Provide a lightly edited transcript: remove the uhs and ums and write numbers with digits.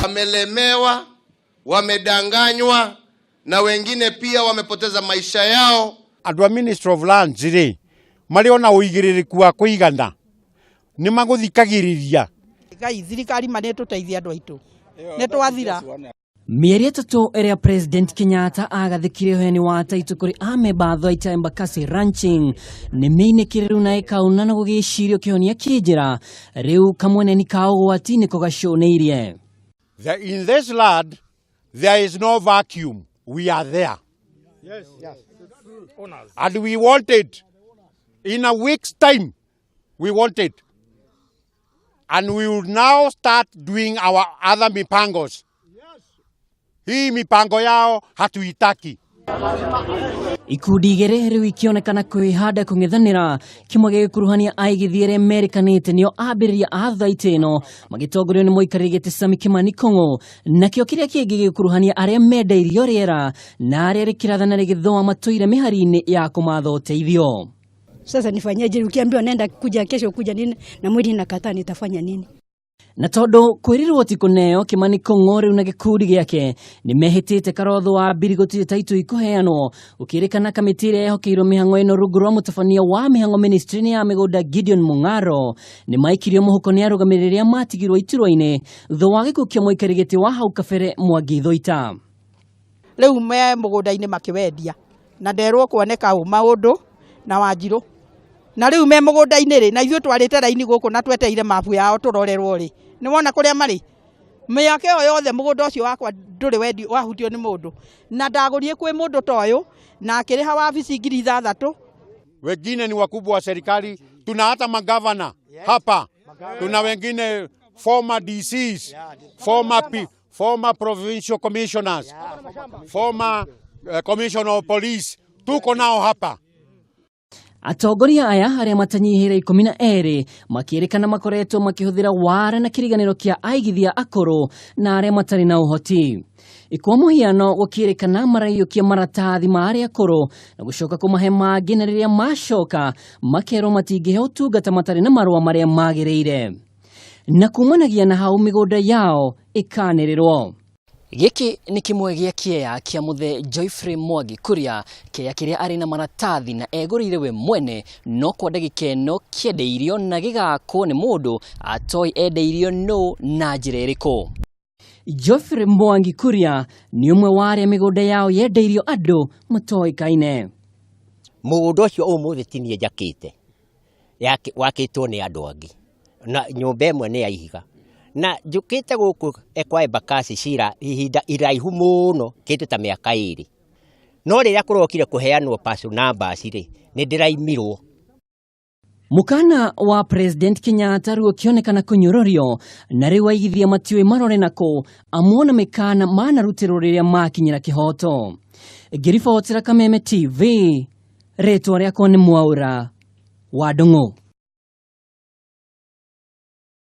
Wamelemewa, wamedanganywa na wengine pia wamepoteza maisha yao. Andũ a Ministry of Lands rĩ, marĩ ona ũigĩrĩrĩku wa kũigana nĩ magũthikagĩrĩria. Ngai, thirikari ma nĩ tũteithie andũ aitũ, nĩ twathira. Mĩeri 3 ĩrĩa President Kenyatta agathĩkire ũheani wa taitũ kũrĩ amemba a Thwaita Embakasi Ranching nĩ mĩinĩkĩrĩru na ĩkauna na gũgĩcirio kĩhonia kĩ njĩra rĩu kamweneni ka ũgwati nĩko gacũnĩirie. In this land there is no vacuum. We are there. Yes. And we want it. In a week's time, we want it. And we will now start doing our other mipangos. Hii mipango yao hatuitaki. Ikundi igĩrĩ rĩu ikĩonekana kwĩhanda kũng'ethanĩra, kĩmwe gĩgĩkuruhania aigithia arĩa merĩkanĩte nĩo ambĩrĩria a thaitĩ ĩno magĩtongorio nĩ mũikarĩri gĩtĩ Sami Kimani Kong'o, nakĩo kĩrĩa kĩngĩ gĩgĩkuruhania arĩa mendeirio rĩera na arĩa rĩkĩrathana rĩgĩthũa matũire mĩhari-inĩ ya kũmatha ũteithio. Sasa nifanyeje? Ukiambiwa nenda kuja kesho, kuja nini, na mwili nakataa, nitafanya nini? Na tondu kwĩrirwo ti kũneo, Kimani Kong'o rĩu na gĩkundi gĩake nĩ mehĩtĩte karotho wa mbiri gũtirĩ taitũ ikũheanwo, gũkĩrĩkana kamĩtĩ ĩrĩa yehokeirwo mĩhang'o ĩno rungu rwa mũtabania wa mĩhang'o ministry-inĩ ya mĩgũnda Gideon Mung'aro nĩ maikirio mũhuko nĩ arũgamĩrĩri arĩa matigirwo iturwa-inĩ thutha wa gĩkuũ kĩa mũikarĩri gĩtĩ wa hau kabere Mwangi Thwaita. Rĩu me mũgũnda-inĩ makĩwendia na nderwo kuoneka ũ maũndũ na Wanjirũ, na rĩu me mũgũnda-inĩ rĩ, na ithuĩ twarĩte raini gũkũ na tweteire mabu yao tũrorerwo rĩ, nĩ wona kũrĩa marĩ mĩaka ĩyo yothe mũgũnda ũcio wakwa ndũrĩ wendi wahutio nĩ mũndũ, na ndagũrie kwĩ mũndũ ta ũyũ na akĩrĩha wabici 6,000. Wengine ni wakubwa wa serikali, tuna hata magavana hapa, tuna wengine former DCs, former provincial commissioners, former commissioner of police, tuko nao hapa. Atongoria aya arĩa matanyihĩire 12 makĩrĩkana makoretwo makĩhũthĩra wara na kĩriganĩro kĩa aigithia akũrũ na arĩa matarĩ na ũhoti. Kwa mũhiano, gũkĩrĩkana maraiyũkia maratathi ma arĩa akũrũ na gũcoka kũmahe mangĩ, na rĩrĩa macoka makerwo matingĩhe ũtungata matarĩ na marũa marĩa magĩrĩire, na kumanagia na hau mĩgũnda yao ĩkanĩrĩrwo. Gĩkĩ nĩ kĩmwe gĩa kĩeya kĩa mũthee Geoffrey Mwangi Kuria, kĩeya kĩrĩa arĩ na maratathi na egũrĩire we mwene, no kwa ndagĩka ĩno kĩendeirio na gĩgakwo nĩ mũndũ atoĩ endeirio nũ na njĩra ĩrĩkũ. Geoffrey Mwangi Kuria nĩ ũmwe wa arĩa mĩgũnda yao yendeirio andũ matoĩkaine. Mũgũnda ũcio ũmũthĩ ti niĩ njakĩte, wakĩtwo nĩ andũ angĩ, na nyũmba ĩmwe nĩ ya ihiga, na njũkĩte gũkũ kwa Embakasi cira ihinda iraihu mũno, kĩndũ ta mĩaka 2, no rĩrĩa kũrokire kũheanwo parcel numbers rĩ, nĩ ndĩraimirwo. Mũkana wa President Kenyatta rĩu ũkĩonekana kũnyũrũrio, na rĩu aigithia matiũĩ marore nako amuona mĩkana manarutĩrwo rĩrĩa makinyĩra kĩhoto. Ngĩribotera Kameme TV, rĩtwa rĩakwa nĩ Mwaũra wa Ndung'u.